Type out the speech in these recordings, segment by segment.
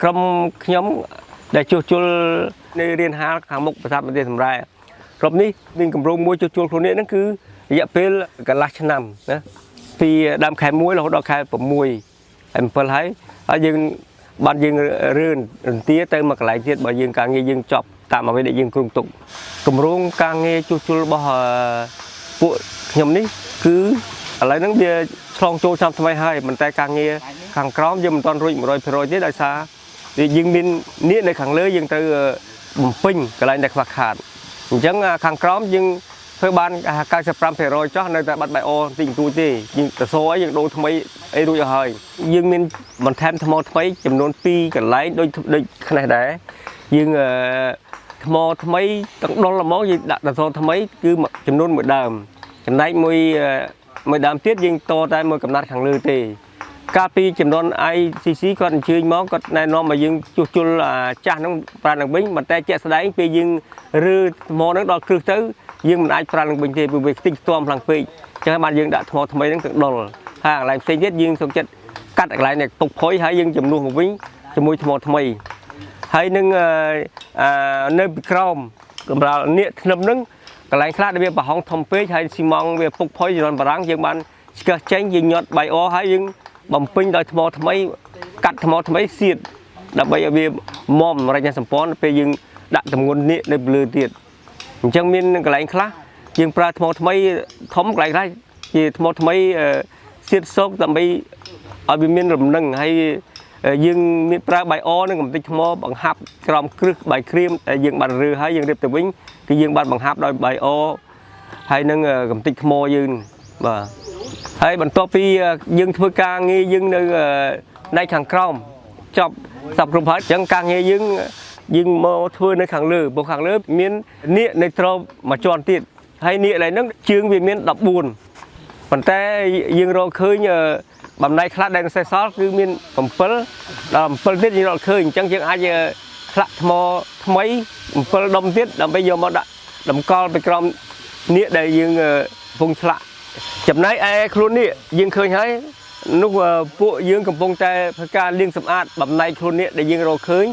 ក្រុមខ្ញុំដែលជួសជុលនៅរៀនហាលខាងមុខប្រាសាទបន្ទាយសម្រែក្រុមនេះមានគម្រោងមួយជួសជុលខ្លួននេះហ្នឹងគឺរយៈពេលកន្លះឆ្នាំណាពីដើមខែ1រហូតដល់ខែ6ហើយ7ហើយហើយយើងបានយើងរឿនរន្ទាទៅមកកន្លែងទៀតបើយើងការងារយើងចប់តាមអ្វីដែលយើងគ្រោងទុកគម្រោងការងារជួសជុលរបស់អឺពួកខ្ញុំនេះគឺឥឡូវហ្នឹងវាឆ្លងចូលឆ្នាំថ្មីហើយប៉ុន្តែការងារខាងក្រោមយើងមិនទាន់រួច100%ទេដោយសារវាយើងមាននាគនៅខាងលើយើងត្រូវបំពេញកន្លែងដែលខ្វះខាតអញ្ចឹងខាងក្រោមយើងធ្វើបាន95%ចុះនៅតែបាត់បាយអតិចបន្តួចទេយើងទៅសអីយើងដូរថ្មីអីរួចអស់ហើយយើងមានបន្ថែមថ្មថ្មីចំនួន2កន្លែងដូចដូចខ្នេះដែរយើងអឺថ្មថ្មីទាំងដុលហ្មងយើងដាក់តសថ្មីគឺចំនួនមួយដើមចំណែកមួយមួយដើមទៀតយើងតតែមួយកំណាត់ខាងលើទេ កាលពីចំនួន ICC គាត់អញ្ជើញមកគាត់ណែនាំឲ្យយើងជួសជុលអាចាស់ហ្នឹងប្រើនឹងវិញប៉ុន្តែជាក់ស្ដែងពេលយើងរើថ្មហ្នឹងដល់គ្រឹះទៅយើងមិនអាចប្រើនឹងវិញទេព្រោះវាខ្ទេចខ្ទាំខ្លាំងពេកអញ្ចឹងហើយបានយើងដាក់ថ្មថ្មីហ្នឹងទាំងដុលហើយកន្លែងផ្សេងទៀតយើងសុខចិត្តកាត់កន្លែងដែលពុកផុយហើយយើងជំនួសមកវិញជាមួយថ្មថ្មីហើយនឹងអឺអានៅពីក្រោមកម្រាលនាគធ្នឹមហ្នឹងកន្លែងខ្លះដែលវាប្រហោងធំពេកហើយស៊ីម៉ង់វាពុកផុយជំនាន់បារាំងយើងបានឆ្កឹះចេញយើងញាត់បាយអហើយយើងបំពេញដោយថ្មថ្មីកាត់ថ្មថ្មីសៀតដើម្បីឲ្យវាមមរចនាសម្ព័ន្ធពេលយើងដាក់ទម្ងន់នាគនៅលើទៀតអញ្ចឹងមានកន្លែងខ្លះយើងប្រើថ្មថ្មីធំកន្លែងខ្លះជាថ្មថ្មីសៀតសោកដើម្បីឲ្យវាមានរំនឹងហើយយើងមានប្រើបាយអនិងកំទេចថ្មបង្ហាប់ក្រោមគ្រឹះបាយក្រៀមដែលយើងបានរើហើយយើងរៀបទៅវិញគឺយើងបានបង្ហាប់ដោយបាយអហើយនឹងកំទេចថ្មយើងបាទហើយបន្ទាប់ពីយើងធ្វើការងារយើងនៅផ្នែកខាងក្រោមចប់សពគ្រប់ហើយអញ្ចឹងការងារយើងយើងមកធ្វើនៅខាងលើព្រោះខាងលើមាននាគនៅទ្រមួយជាន់ទៀតហើយនាគឡើយហ្នឹងជើងវាមាន14ប៉ុន្តែយើងរកឃើញបំណែកខ្លះដែលសេសសល់គឺមាន7ដល់7ទៀតយើងរកឃើញអញ្ចឹងយើងអាចឆ្លាក់ថ្មថ្មី7ដុំទៀតដើម្បីយកមកដាក់តម្កល់ពីក្រោមនាគដែលយើងកំពុងឆ្លាក់ចំណែកឯខ្លួននេះយើងឃើញហើយនោះពួកយើងកំពុងតែធ្វើការលាងសម្អាតបំណែកខ្លួននេះដែលយើងរកឃើញ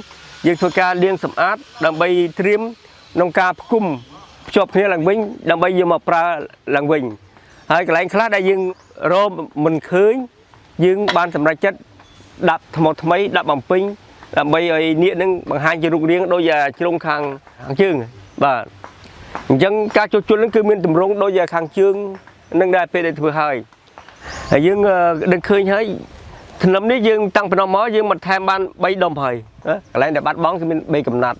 យើងធ្វើការលាងសម្អាតដើម្បីត្រៀមក្នុងការផ្គុំភ្ជាប់គ្នាឡើងវិញដើម្បីយកមកប្រើឡើងវិញហើយកន្លែងខ្លះដែលយើងរកមិនឃើញយើងបានសម្រេចចិត្តដាក់ថ្មថ្មីដាក់បំពេញដើម្បីឲ្យនាគនឹងបង្ហាញជារូបរាងដូចជ្រុងខាងខាងជើងបាទអញ្ចឹងការជួសជុលនឹងគឺមានទម្រង់ដូចខាងជើងនឹងដែរពេលដែលធ្វើហើយហើយយើងដឹងឃើញហើយធ្នឹមនេះយើងតាំងពីនោះមកយើងបន្ថែមបាន3ដុំហើយកន្លែងដែលបាត់បង់គឺមាន3កំណាត់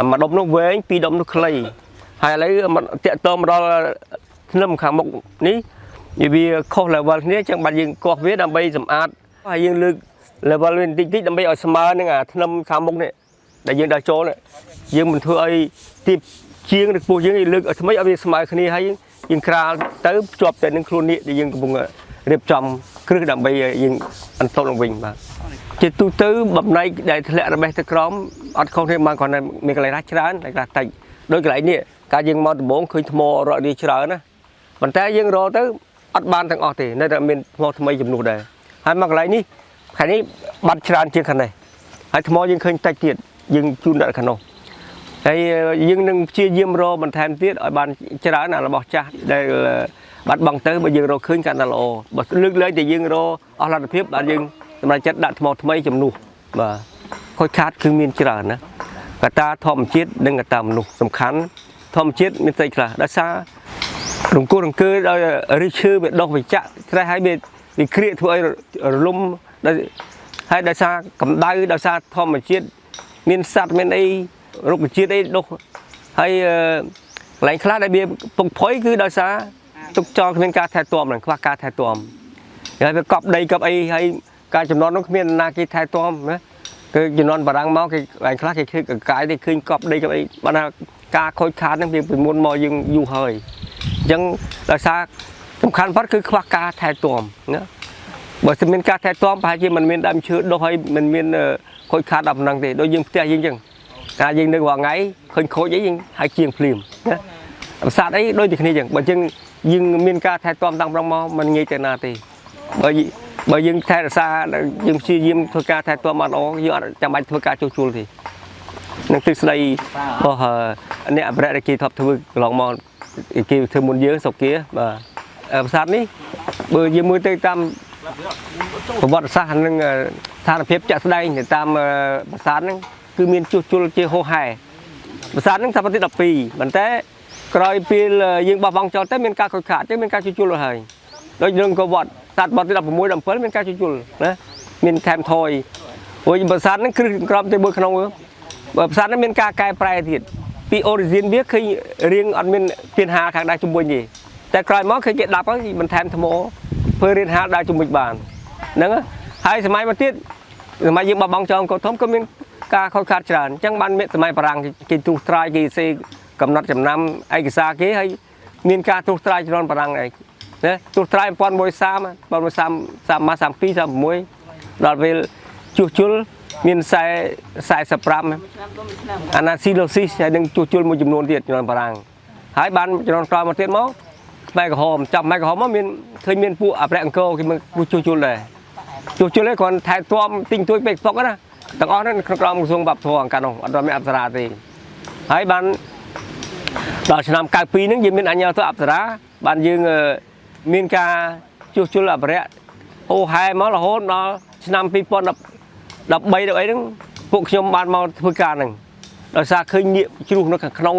មួយដុំនោះវែងពីរដុំនោះខ្លីហើយឥឡូវតាក់តមកដល់ធ្នឹមខាងមុខនេះវាខុស level គ្នាអញ្ចឹងបានយើងកោះវាដើម្បីសម្អាតហើយយើងលើក level វាបន្តិចតិចដើម្បីឲ្យស្មើនឹងអាធ្នឹមខាងមុខនេះដែលយើងដើរចូលនេះយើងមិនធ្វើឲ្យទៀបជាងឬខ្ពស់យើងលើកឲ្យថ្មីឲ្យវាស្មើគ្នាហើយយើងក្រាលទៅភ្ជាប់ទៅនឹងខ្លួននេះដែលយើងកំពុងរៀបចំគ្រឹះដើម្បីយើងអន្តឡើងវិញបាទជាទូទៅបំណែកដែលធ្លាក់របេះទៅក្រោមអត់ខុសគ្នាបានគ្រាន់តែមានកន្លែងខ្លះច្រើនកន្លែងខ្លះតិចដូចកន្លែងនេះកាលយើងមកដំបូងឃើញថ្មរកនេះច្រើនណាប៉ុន្តែយើងរកទៅអត់បានទាំងអស់ទេនៅតែមានថ្មថ្មីចំនួនដែរហើយមកកន្លែងនេះខាងនេះបាត់ច្រើនជាងខាងនេះហើយថ្មយើងឃើញតិចទៀតយើងជូនដាក់ខាងនោះហើយយើងនឹងព្យាយាមរកបន្ថែមទៀតឲ្យបានច្រើនអារបស់ចាស់ដែលបាត់បង់ទៅបើយើងរកឃើញកាន់តែល្អបើលើកលែងតែយើងរកអស់លទ្ធភាពបាទយើងសម្រេចចិត្តដាក់ថ្មថ្មីជំនួសបាទខូចខាតគឺមានច្រើនណាកត្តាធម្មជាតិនិងកត្តាមនុស្សសំខាន់ធម្មជាតិមានស្អីខ្លះដោយសាររង្គោះរង្គើដោយឫសឈើវាដុះវាចាក់ត្រេះហើយវាវាក្រៀកធ្វើឲ្យរលំដោយហើយដោយសារកម្ដៅដោយសារធម្មជាតិមានសត្វមានអីរុក្ខជាតិអីដុះហើយកន្លែងខ្លះដែលវាពុកផុយគឺដោយសារទុកចោលគ្មានការថែទាំហ្នឹងខ្វះការថែទាំហើយវាកប់ដីកប់អីហើយការចំនួននោះគ្មានណាគេថែទាំណាគឺចំនួនបារាំងមកគេកន្លែងខ្លះគេឃើញកកាយទេឃើញកប់ដីកប់អីបានថាការខូចខាតហ្នឹងវាពីមុនមកយើងយូរហើយអញ្ចឹងដោយសារសំខាន់ផុតគឺខ្វះការថែទាំណាបើមិនមានការថែទាំប្រហែលជាមិនមានដើមឈើដុះហើយមិនមានខូចខាតដល់ប៉ុណ្ណឹងទេដូចយើងផ្ទះយើងអញ្ចឹងកាលយើងនៅរាល់ថ្ងៃឃើញខូចអីយើងហៅជាងភ្លាមណាប្រាសាទអីដូចតែគ្នាអញ្ចឹងបើយើងយើងមានការថែទាំតាំងប្រងមកមិនងាយទៅណាទេបើ បើយើងថែរក្សាយើងព្យាយាមធ្វើការថែទាំបានល្អយើងអត់ចាំបាច់ធ្វើការជួសជុលទេនឹងទ្រឹស្ដីរបស់អ្នកអភិរក្សដែលគេធ្លាប់ធ្វើកន្លងមកគេធ្វើមុនយើងស្រុកគេបាទប្រាសាទនេះបើយើងមើលទៅតាមប្រវត្តិសាស្ត្រនិងស្ថានភាពជាក់ស្ដែងទៅតាមប្រាសាទហ្នឹងគឺមានជួសជុលជាហោហែប្រាសាទហ្នឹងស្ថាបត្យទី12ប៉ុន្តែក្រោយពេលយើងបោះបង់ចោលទៅមានការខូចខាតចឹងមានការជួសជុលហើយដូចរឿងកវត្តស្ថាបត្យទី16 17មានការជួសជុលណាមានថែមថយព្រោះប្រាសាទហ្នឹងគ្រឹះក្រោមទៅមួយក្នុងបើប្រាសាទហ្នឹងមានការកែប្រែទៀតពី origin វាឃើញរៀងអត់មានពានហាខាងដែរជំវិញទេតែក្រោយមកឃើញគេដាប់ហើយបន្ថែមថ្មធ្វើរៀនហាលដើរជំវិញបានហ្នឹងហើយសម័យមកទៀតសម័យយើងបោះបង់ចោលអង្គរធំក៏មានការខូចខាតច្រើនអញ្ចឹងបានមានសម័យបារាំងគេទ្រុសត្រាយគេសេកំណត់ចំណាំឯកសារគេហើយមានការទ្រុសត្រាយជំនាន់បារាំងឯងណាទ្រុសត្រាយ1130 1130 32 36ដល់ពេលជួសជុលមាន45អាណាស៊ីឡូស៊ីសហើយនឹងជួសជុលមួយចំនួនទៀតជំនាន់បារាំងហើយបានជំនាន់ក្រោយមកទៀតមកខ្មែរក្រហមចាប់ខ្មែរក្រហមមកមានឃើញមានពួកអភិរក្សអង្គរគេមកជួសជុលដែរជួសជុលឯងគ្រាន់ថែទាំទិញទួយពេកស្តុកណាទាំងអស់ហ្នឹងក្នុងក្រមក្រសួងវប្បធម៌អង្គការនោះអត់មានអប្សរាទេហើយបានដល់ឆ្នាំ92ហ្នឹងយើងមានអញ្ញាធិអប្សរាបានយើងមានការជួសជុលអភិរក្សអូហែមករហូតដល់ឆ្នាំ2013ដល់អីហ្នឹងពួកខ្ញុំបានមកធ្វើការហ្នឹងដោយសារឃើញញៀកជ្រុះនៅខាងក្នុង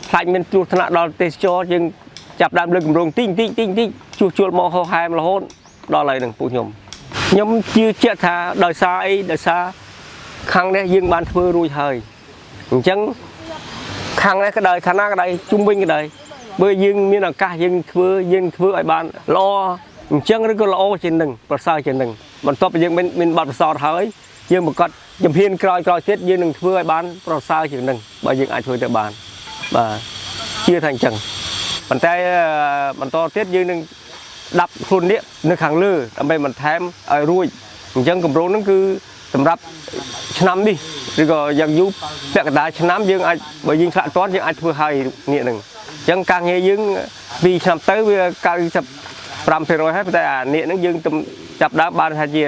ខ្លាចមានគ្រោះថ្នាក់ដល់ទេសចរយើងចាប់ដើមលើកកម្រងតិចតិចតិចតិចជួសជុលមកហោហែមរហូតដល់ហើយហ្នឹងពួកខ្ញុំខ្ញុំជឿជាក់ថាដោយសារអីដោយសារខាងនេះយើងបានធ្វើរួចហើយអញ្ចឹងខាងនេះក៏ដោយខាងណាក៏ដោយជុំវិញក៏ដោយបើយើងមានឱកាសយើងធ្វើយើងធ្វើឲ្យបានល្អអញ្ចឹងឬក៏ល្អជាងនឹងប្រសើរជាងនឹងបន្ទាប់ពីយើងមានមានបទពិសោធន៍ហើយយើងប្រកាសជំហានក្រោយក្រោយទៀតយើងនឹងធ្វើឲ្យបានប្រសើរជាងនឹងបើយើងអាចធ្វើទៅបានបាទជឿថាអញ្ចឹងប៉ុន្តែបន្តទៀតយើងនឹងដាប់ខ្លួននេះនៅខាងលើដើម្បីបន្ថែមឲ្យរួចអញ្ចឹងគម្រោងហ្នឹងគឺសម្រាប់ឆ្នាំនេះឬក៏យ៉ាងយូរពាក់កណ្ដាលឆ្នាំយើងអាចបើយើងឆ្លាក់តន់យើងអាចធ្វើឲ្យនេះហ្នឹងអញ្ចឹងការងារយើងពីឆ្នាំទៅវា95%ហើយប៉ុន្តែអានេះហ្នឹងយើងចាប់ដើមបានថាជា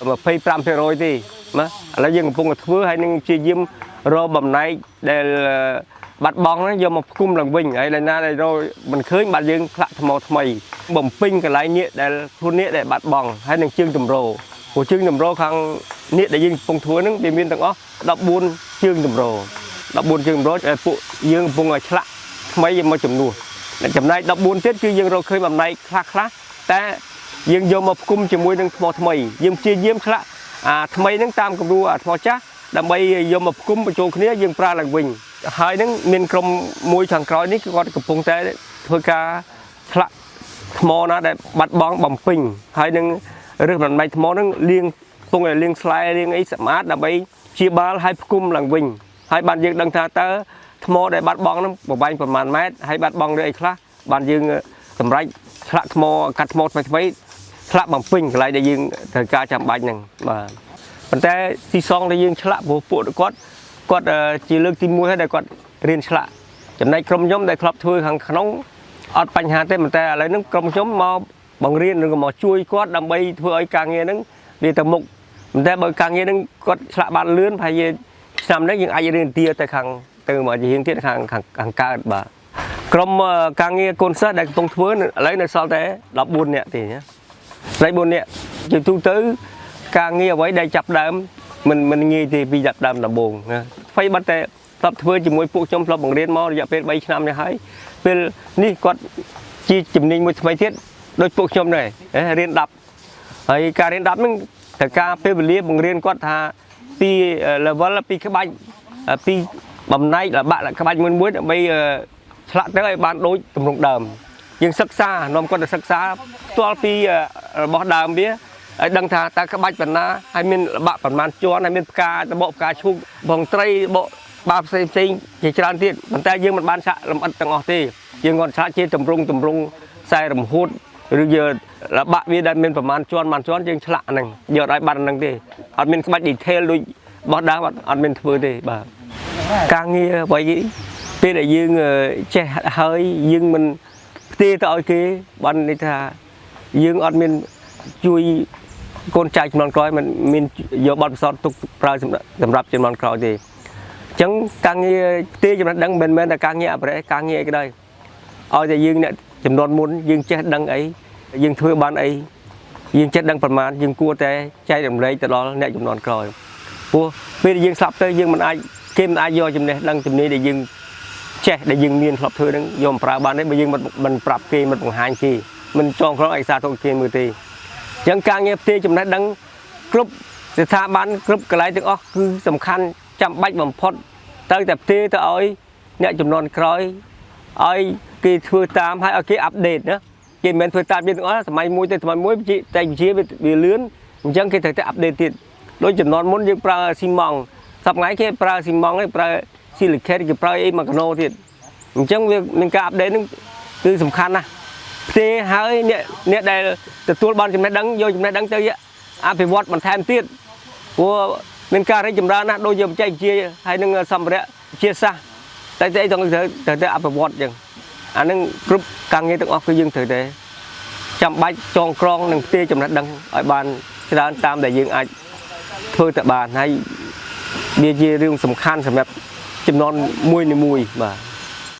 25%ទេណាឥឡូវយើងកំពុងតែធ្វើហើយនឹងព្យាយាមរកបំណែកដែលបាត់បង់ហ្នឹងយកមកផ្គុំឡើងវិញហើយដល់ណាដែលរកមិនឃើញបាទយើងឆ្លាក់ថ្មថ្មីបំពេញកន្លែងនេះដែលខ្លួននេះដែលបាត់បង់ហើយនឹងជើងតម្រព្រោះជើងតម្រខាងនេះដែលយើងកំពុងធ្វើហ្នឹងវាមានទាំងអស់14ជើងតម្រ14ជើងតម្រដែលពួកយើងកំពុងតែឆ្លាក់ថ្មីមកជំនួសចំណែក14ទៀតគឺយើងរកឃើញបំណែកខ្លះខ្លះតែយើងយកមកផ្គុំជាមួយនឹងថ្មថ្មីយើងព្យាយាមឆ្លាក់អាថ្មីហ្នឹងតាមគំរូអាថ្មចាស់ដើម្បីយកមកផ្គុំបញ្ចូលគ្នាយើងប្រើឡើងវិញហើយហ្នឹងមានក្រុមមួយខាងក្រោយនេះគឺគាត់កំពុងតែធ្វើការឆ្លាក់ថ្មណាដែលបាត់បង់បំពេញហើយនឹងរើសបំណែកថ្មហ្នឹងលាងកំពុងតែលាងស្លែលាងអីសម្អាតដើម្បីព្យាបាលហើយផ្គុំឡើងវិញហើយបានយើងដឹងថាតើថ្មដែលបាត់បង់ហ្នឹងប្រវែងប្រមាណម៉ែត្រហើយបាត់បង់ឬអីខ្លះបានយើងសម្រេចឆ្លាក់ថ្មកាត់ថ្មថ្មីថ្មីឆ្លាក់បំពេញកន្លែងដែលយើងត្រូវការចាំបាច់ហ្នឹងបាទប៉ុន្តែទីសងដែលយើងឆ្លាក់ព្រោះពួកគាត់គាត់ជាលើកទី1ហើយដែលគាត់រៀនឆ្លាក់ចំណែកក្រុមខ្ញុំដែលធ្លាប់ធ្វើខាងក្នុងអត់បញ្ហាទេប៉ុន្តែឥឡូវហ្នឹងក្រុមខ្ញុំមកបង្រៀនឬក៏មកជួយគាត់ដើម្បីធ្វើឲ្យការងារហ្នឹងវាទៅមុខប៉ុន្តែបើការងារហ្នឹងគាត់ឆ្លាក់បានលឿនប្រហែលជាឆ្នាំនេះយើងអាចរៀនទាទៅខាងទៅមកជារៀងទៀតខាងខាងខាងកើតបាទក្រុមការងារកូនសិស្សដែលកំពុងធ្វើឥឡូវនៅសល់តែ14នាក់ទេណាស្រី4នាក់ជាទូទៅការងារអ្វីដែលចាប់ដើមមិនមិនងាយទេពីចាប់ដើមដំបូងណាអ្វីបាត់តែធ្លាប់ធ្វើជាមួយពួកខ្ញុំធ្លាប់បង្រៀនមករយៈពេល3ឆ្នាំនេះហើយពេលនេះគាត់ជាជំនាញមួយថ្មីទៀតដូចពួកខ្ញុំដែររៀន10ហើយការរៀន10ហ្នឹងត្រូវការពេលវេលាបង្រៀនគាត់ថាពី level ពីក្បាច់ពីបំណែកលបាក់ក្បាច់មួយមួយដើម្បីឆ្លាក់ទៅឲ្យបានដូចទម្រង់ដើមយើងសិក្សានាំគាត់ទៅសិក្សាផ្ទាល់ពីរបស់ដើមវាឲ្យដឹងថាតើក្បាច់ប៉ុណ្ណាហើយមានលបាក់ប្រមាណជាន់ហើយមានផ្កាតបកផ្កាឈូកបងត្រីបកបាផ្សេងផ្សេងជាច្រើនទៀតប៉ុន្តែយើងមិនបានឆាក់លម្អិតទាំងអស់ទេយើងគាត់ឆាក់ជាទម្រង់ទម្រង់ខ្សែរំហួតឬយកលបាក់វាដែលមានប្រមាណជាន់ប្រមាណជាន់យើងឆ្លាក់ហ្នឹងយកឲ្យបាត់ហ្នឹងទេអត់មានក្បាច់ detail ដូចរបស់ដើមអត់មានធ្វើទេបាទការងារអ្វីពេលដែលយើងចេះហើយយើងមិនផ្ទេទៅឲ្យគេបានន័យថាយើងអត់មានជួយ កូនចៅជំនាន់ក្រោយមិនមានយកបទពិសោធន៍ទុកប្រើសម្រាប់ជំនាន់ក្រោយទេអញ្ចឹងការងារផ្ទេរចំណេះដឹងមិនមែនតែការងារអភិរក្សការងារអីក៏ដោយឲ្យតែយើងអ្នកជំនាន់មុនយើងចេះដឹងអីយើងធ្វើបានអីយើងចេះដឹងប្រមាណយើងគួរតែចែករំលែកទៅដល់អ្នកជំនាន់ក្រោយព្រោះពេលដែលយើងស្លាប់ទៅយើងមិនអាចគេមិនអាចយកចំណេះដឹងជំនាញដែលយើងចេះដែលយើងមានធ្លាប់ធ្វើហ្នឹងយកមកប្រើបានទេបើយើងមិនមិនប្រាប់គេមិនបង្ហាញគេមិនចងក្រងឯកសារទុកគេមើលទេអញ្ចឹងការងារផ្ទេរចំណេះដឹងគ្រប់ស្ថាប័នគ្រប់កន្លែងទាំងអស់គឺសំខាន់ចាំបាច់បំផុតត្រូវតែផ្ទេរទៅឲ្យអ្នកជំនាន់ក្រោយឲ្យគេធ្វើតាមហើយឲ្យគេ update ណាគេមិនមែនធ្វើតាមយើងទាំងអស់សម័យមួយទៅសម័យមួយតែវិទ្យាវាលឿនអញ្ចឹងគេត្រូវតែ update ទៀតដូចជំនាន់មុនយើងប្រើស៊ីម៉ង់សប្តាហ៍ថ្ងៃគេប្រើស៊ីម៉ង់គេប្រើ silicate គេប្រើអីមកកណូទៀតអញ្ចឹងវាមានការ update ហ្នឹងគឺសំខាន់ណាស់ផ្ទេរហើយអ្នកអ្នកដែលទទួលបានចំណេះដឹងយកចំណេះដឹងទៅអភិវឌ្ឍបន្ថែមទៀតព្រោះមានការរីកចម្រើនណាស់ដូចជាបច្ចេកវិទ្យាហើយនឹងសម្ភារៈវិទ្យាសាស្ត្រតែតែអីត្រូវត្រូវតែអភិវឌ្ឍអញ្ចឹងអាហ្នឹងគ្រប់ការងារទាំងអស់គឺយើងត្រូវតែចាំបាច់ចងក្រងនិងផ្ទេរចំណេះដឹងឲ្យបានច្រើនតាមដែលយើងអាចធ្វើទៅបានហើយវាជារឿងសំខាន់សម្រាប់ជំនាន់មួយនីមួយបាទ។